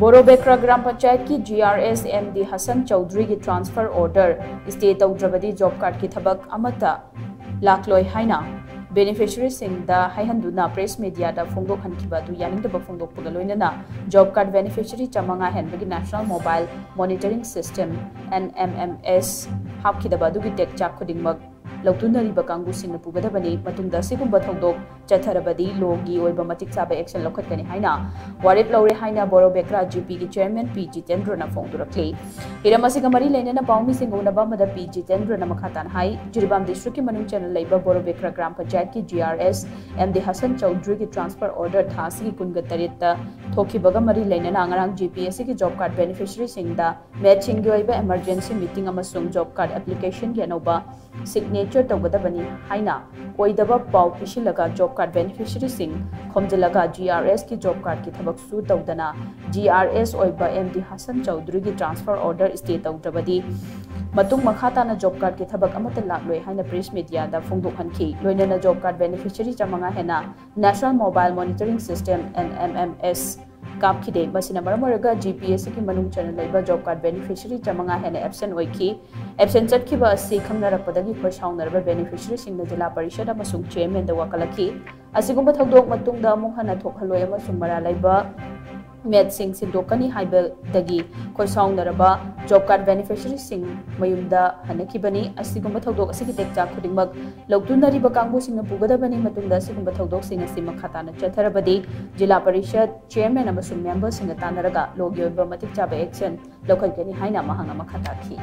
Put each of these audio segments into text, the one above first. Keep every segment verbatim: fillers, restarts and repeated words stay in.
ꯕꯣꯔꯣꯕꯦꯀ꯭ꯔꯥ ꯒ꯭ꯔꯥꯝ ꯄꯟꯆꯥꯌꯠꯀꯤ G R S M D Hasan ꯆꯧꯗ꯭ꯔꯤꯒꯤ transfer order stay ꯇꯧꯗ꯭ꯔꯕꯗꯤ ꯖꯣꯕ ꯀꯥꯔꯗꯀꯤ ꯊꯕꯛ ꯑꯃꯠꯇ ꯂꯥꯛꯂꯣꯏ ꯍꯥꯏꯅ ꯕꯦꯅꯤꯐꯤꯁꯔꯤꯁꯤꯡꯗ ꯍꯥꯏꯍꯟꯗꯨꯅ ꯄ꯭ꯔꯦꯁ ꯃꯤꯗꯤꯌꯥꯗ ꯐꯣꯡꯗꯣꯛꯍꯟꯈꯤꯕ ꯑꯗꯨ ꯌꯥꯅꯤꯡꯗꯕ ꯐꯣꯡꯗꯣꯛꯄꯒ ꯂꯣꯏꯅꯅ ꯖꯣꯕ ꯀꯥꯔꯗ ꯕꯦꯅꯤꯐꯤꯁꯔꯤ ꯆꯥꯃꯉꯥ ꯍꯦꯟꯕꯒꯤ National Mobile Monitoring System, N M M S, ꯍꯥꯞꯈꯤꯗꯕ ꯑꯗꯨꯒꯤ ꯇꯦꯛꯆꯥꯛ ꯈꯨꯗꯤꯡꯃꯛ ꯂꯧꯇꯨꯅꯔꯤꯕ ꯀꯥꯡꯕꯨꯁꯤꯡꯅ ꯄꯨꯒꯗꯕꯅꯤ꯫ ꯃꯇꯨꯡꯗ ꯑꯁꯤꯒꯨꯝꯕ ꯊꯧꯗꯣꯛ ꯆꯠꯊꯔꯕꯗꯤ ꯂꯣꯒꯤ ꯑꯣꯏꯕ ꯃꯇꯤꯛ ꯆꯥꯕ ꯑꯦꯛꯁꯟ ꯂꯧꯈꯠꯀꯅꯤ ꯍꯥꯏꯅ ꯋꯥꯔꯦꯞ ꯂꯧꯔꯦ ꯍꯥꯏꯅ ꯕꯣꯔꯣꯕꯦꯀ꯭ꯔꯥ ꯖꯤ ꯄꯤꯒꯤ ꯆꯦꯌꯔꯃꯦꯟ ꯄꯤ ꯖꯤꯇꯦꯟꯗ꯭ꯔꯅ ꯐꯣꯡꯗꯣꯔꯛꯂꯤ꯫ ꯍꯤꯔꯝ ꯑꯁꯤꯒ ꯃꯔꯤ ꯂꯩꯅꯅ ꯄꯥꯎꯃꯤꯁꯤꯡꯒ ꯎꯅꯕ ꯑꯃꯗ ꯄꯤ ꯖꯤꯇꯦꯟꯗ꯭ꯔꯅ ꯃꯈꯥ ꯇꯥꯅ ꯍꯥꯏ, ꯖꯤꯔꯤꯕꯥꯝ ꯗꯤꯁꯇ꯭ꯔꯤꯛꯀꯤ ꯃꯅꯨꯡ ꯆꯟꯅ ꯂꯩꯕ ꯕꯣꯔꯣꯕꯦꯀ꯭ꯔꯥ ꯒ꯭ꯔꯥꯝ ꯄꯟꯆꯥꯌꯠꯀꯤ G R S M D Hasan ꯆꯧꯗ꯭ꯔꯤꯒꯤ transfer order ꯊꯥ ꯑꯁꯤꯒꯤ ꯀꯨꯟꯒ ꯇꯔꯦꯠꯇ ꯊꯣꯛꯈꯤꯕꯒ ꯃꯔꯤ ꯂꯩꯅꯅ ꯉꯔꯥꯡ ꯖꯤ ꯄꯤ ꯑꯦꯁ ꯁꯤꯒꯤ ꯖꯣꯕ ꯀꯥꯔꯗ ꯕꯦꯅꯤꯐꯤꯁꯔꯤꯁꯤꯡꯗ ꯃꯦꯠꯁꯤꯡꯒꯤ ꯑꯣꯏꯕ emergency meeting ꯑꯃꯁꯨꯡ ꯖꯣꯕ ꯀꯥꯔꯗ ꯑꯦꯄ꯭ꯂꯤꯀꯦꯁꯟꯒꯤ ꯑꯅꯧꯕ signature ꯇꯧꯒꯗꯕꯅꯤ ꯍꯥꯏꯅ ꯑꯣꯏꯗꯕ ꯄꯥꯎ ꯄꯤꯁꯤꯜꯂꯒ ꯖꯣꯕ ꯀꯥꯔꯗ ꯕꯦꯅꯤꯐꯤꯁꯔꯤꯁꯤꯡ ꯈꯣꯝꯖꯤꯜꯂꯒ ꯖꯤ ꯑꯥꯔ ꯑꯦꯁꯀꯤ ꯖꯣꯕ ꯀꯥꯔꯗꯀꯤ ꯊꯕꯛꯁꯨ ꯇꯧꯗꯅ ꯖꯤ ꯑꯥꯔ ꯑꯦꯁ ꯑꯣꯏꯕ ꯑꯦꯝ ꯗꯤ ꯍꯁꯟ ꯆꯧꯗ꯭ꯔꯤꯒꯤ transfer order stay ꯇꯧꯗ꯭ꯔꯕꯗꯤ ꯃꯇꯨꯡ ꯃꯈꯥ ꯇꯥꯅ ꯖꯣꯕ ꯀꯥꯔꯗꯀꯤ ꯊꯕꯛ ꯑꯃꯠꯇ ꯂꯥꯛꯂꯣꯏ ꯍꯥꯏꯅ ꯄ꯭ꯔꯦꯁ ꯃꯤꯗꯤꯌꯥꯗ ꯐꯣꯡꯗꯣꯛꯍꯟꯈꯤ꯫ ꯂꯣꯏꯅꯅ ꯖꯣꯕ ꯀꯥꯔꯗ ꯕꯦꯅꯤꯐꯤꯁꯔꯤ ꯆꯥꯃꯉꯥ ꯍꯦꯟꯅ National Mobile Monitoring System, N M M S, ꯀꯥꯞꯈꯤꯗꯦ꯫ ꯃꯁꯤꯅ ꯃꯔꯝ ꯑꯣꯏꯔꯒ ꯖꯤ ꯄꯤ ꯑꯦꯁ ꯁꯤꯒꯤ ꯃꯅꯨꯡ ꯆꯟꯅ ꯂꯩꯕ ꯖꯣꯕ ꯀꯥꯔꯗ ꯕꯦꯅꯤꯐꯤꯁꯔꯤ ꯆꯥꯃꯉꯥ ꯍꯦꯟꯅ ꯑꯦꯕꯁꯦꯟ ꯑꯣꯏꯈꯤ꯫ ꯑꯦꯕꯁꯦꯟ ꯆꯠꯈꯤꯕ ꯑꯁꯤ ꯈꯪꯅꯔꯛꯄꯗꯒꯤ ꯈꯣꯏꯁꯥꯎꯅꯔꯕ ꯕꯦꯅꯤꯐꯤꯁꯔꯤꯁꯤꯡꯅ ꯖꯤꯂꯥ ꯄꯔꯤꯁꯠ ꯑꯃꯁꯨꯡ ꯆꯦꯌꯔꯃꯦꯟꯗ ꯋꯥꯀꯠꯂꯛꯈꯤ꯫ ꯑꯁꯤꯒꯨꯝꯕ ꯊꯧꯗꯣꯛ ꯃꯇꯨꯡꯗ ꯑꯃꯨꯛ ꯍꯟꯅ ꯊꯣꯛꯍꯜꯂꯣꯏ ꯑꯃꯁꯨꯡ ꯃꯔꯥꯜ ꯂꯩꯕ ꯃꯦꯠꯁꯤꯡ ꯁꯤꯟꯗꯣꯛꯀꯅꯤ ꯍꯥꯏꯕꯗꯒꯤ ꯈꯣꯏꯁꯥꯎꯅꯔꯕ ꯖꯣꯕ ꯀꯥꯔꯗ ꯕꯦꯅꯤꯐꯤꯁꯔꯤꯁꯤꯡ ꯃꯌꯨꯝꯗ ꯍꯟꯅꯈꯤꯕꯅꯤ꯫ ꯑꯁꯤꯒꯨꯝꯕ ꯊꯧꯗꯣꯛ ꯑꯁꯤꯒꯤ ꯇꯦꯛꯆꯥꯛ ꯈꯨꯗꯤꯡꯃꯛ ꯂꯧꯇꯨꯅꯔꯤꯕ ꯀꯥꯡꯕꯨꯁꯤꯡꯅ ꯄꯨꯒꯗꯕꯅꯤ꯫ ꯃꯇꯨꯡꯗ ꯑꯁꯤꯒꯨꯝꯕ ꯊꯧꯗꯣꯛꯁꯤꯡ ꯑꯁꯤ ꯃꯈꯥ ꯇꯥꯅ ꯆꯠꯊꯔꯕꯗꯤ ꯖꯤꯂꯥ ꯄꯔꯤꯁꯠ ꯆꯦꯌꯔꯃꯦꯟ ꯑꯃꯁꯨꯡ ꯃꯦꯝꯕꯔꯁꯤꯡꯒ ꯇꯥꯟꯅꯔꯒ ꯂꯣꯒꯤ ꯑꯣꯏꯕ ꯃꯇꯤꯛ ꯆꯥꯕ ꯑꯦꯛꯁꯟ ꯂꯧꯈꯠꯀꯅꯤ ꯍꯥꯏꯅ ꯃꯍꯥꯛꯅ ꯃꯈꯥ ꯇꯥꯈꯤ꯫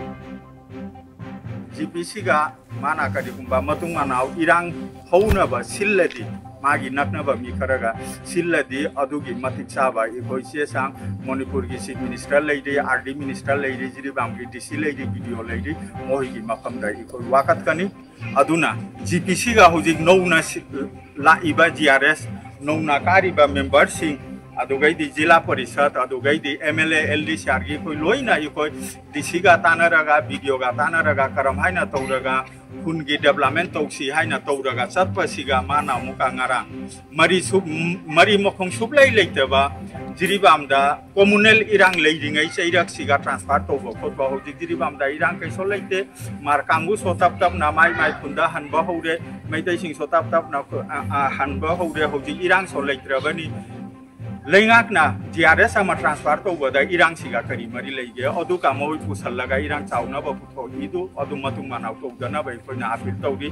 ꯖꯤ ꯄꯤ ꯁꯤꯒ ꯃꯥꯅ ꯀꯔꯤꯒꯨꯝꯕ ꯃꯇꯨꯡ ꯃꯅꯥꯎ ꯏꯔꯥꯡ ꯍꯧꯅꯕ ꯁꯤꯜꯂꯗꯤ, ꯃꯥꯒꯤ ꯅꯛꯅꯕ ꯃꯤ ꯈꯔꯒ ꯁꯤꯜꯂꯗꯤ, ꯑꯗꯨꯒꯤ ꯃꯇꯤꯛ ꯆꯥꯕ ꯑꯩꯈꯣꯏ ꯆꯦ ꯆꯥꯡ ꯃꯅꯤꯄꯨꯔꯒꯤ ꯆꯤꯐ ꯃꯤꯅꯤꯁꯇꯔ ꯂꯩꯔꯤ, ꯑꯥꯔ ꯗꯤ ꯃꯤꯅꯤꯁꯇꯔ ꯂꯩꯔꯤ, ꯖꯤꯔꯤꯕꯥꯝꯒꯤ ꯗꯤ ꯁꯤ ꯂꯩꯔꯤ, ꯕꯤ ꯗꯤ ꯑꯣ ꯂꯩꯔꯤ, ꯃꯈꯣꯏꯒꯤ ꯃꯐꯝꯗ ꯑꯩꯈꯣꯏ ꯋꯥꯀꯠꯀꯅꯤ꯫ ꯑꯗꯨꯅ ꯖꯤ ꯄꯤ ꯁꯤꯒ ꯍꯧꯖꯤꯛ ꯅꯧꯅ ꯁꯤ-, ꯂꯥꯛꯏꯕ ꯖꯤ ꯑꯥꯔ ꯑꯦꯁ ꯅꯧꯅ ꯀꯥꯔꯤꯕ ꯃꯦꯝꯕꯔꯁꯤꯡ ꯑꯗꯨꯒꯩꯗꯤ ꯖꯤꯂꯥ ꯄꯔꯤꯁꯠ, ꯑꯗꯨꯒꯩꯗꯤ M L A, L D C ꯑꯥꯔꯒꯤ ꯑꯩꯈꯣꯏ ꯂꯣꯏꯅ ꯑꯩꯈꯣꯏ ꯗꯤ ꯁꯤꯒ ꯇꯥꯟꯅꯔꯒ, ꯕꯤ ꯗꯤ ꯑꯣꯒ ꯇꯥꯟꯅꯔꯒ ꯀꯔꯝ ꯍꯥꯏꯅ ꯇꯧꯔꯒ ꯈꯨꯟꯒꯤ ꯗꯦꯕꯂꯞꯃꯦꯟ ꯇꯧꯁꯤ ꯍꯥꯏꯅ ꯇꯧꯔꯒ ꯆꯠꯄꯁꯤꯒ ꯃꯥꯅ ꯑꯃꯨꯛꯀ ꯉꯔꯥꯡ ꯃꯔꯤ ꯁꯨꯞ-, ꯃꯔꯤ ꯃꯈꯣꯡ ꯁꯨꯞꯂꯩ ꯂꯩꯇꯕ ꯖꯤꯔꯤꯕꯥꯝꯗ ꯀꯣꯃꯨꯅꯦꯜ ꯏꯔꯥꯡ ꯂꯩꯔꯤꯉꯩ ꯆꯩꯔꯛꯁꯤꯒ ꯇ꯭ꯔꯥꯟꯁꯐꯔ ꯇꯧꯕ ꯈꯣꯠꯄ, ꯍꯧꯖꯤꯛ ꯖꯤꯔꯤꯕꯥꯝꯗ ꯏꯔꯥꯡ ꯀꯩꯁꯨ ꯂꯩꯇꯦ꯫ ꯃꯥꯔ ꯀꯥꯡꯕꯨꯁꯨ ꯇꯞ ꯇꯞꯅ ꯃꯥꯏ ꯃꯥꯏ ꯈꯨꯟꯗ ꯍꯟꯕ ꯍꯧꯔꯦ, ꯃꯩꯇꯩꯁꯤꯡꯁꯨ ꯇꯞ ꯇꯞꯅ ꯈꯨ-, ꯑ, ꯑ, ꯍꯟꯕ ꯍꯧꯔꯦ꯫ ꯍꯧꯖꯤꯛ ꯏꯔꯥꯡꯁꯨ ꯂꯩꯇ꯭ꯔꯕꯅꯤ꯫ ꯂꯩꯉꯥꯛꯅ ꯖꯤ ꯑꯥꯔ ꯑꯦꯁ ꯑꯃ ꯇ꯭ꯔꯥꯟꯁꯐꯔ ꯇꯧꯕꯗ ꯏꯔꯥꯡꯁꯤꯒ ꯀꯔꯤ ꯃꯔꯤ ꯂꯩꯒꯦ? ꯑꯗꯨꯒ ꯃꯣꯏ ꯄꯨꯁꯜꯂꯒ ꯏꯔꯥꯡ ꯆꯥꯎꯅꯕ ꯄꯨꯊꯣꯛꯏꯗꯨ ꯑꯗꯨ ꯃꯇꯨꯡ ꯃꯅꯥꯎ ꯇꯧꯗꯅꯕ ꯑꯩꯈꯣꯏꯅ ꯑꯄꯤꯜ ꯇꯧꯔꯤ꯫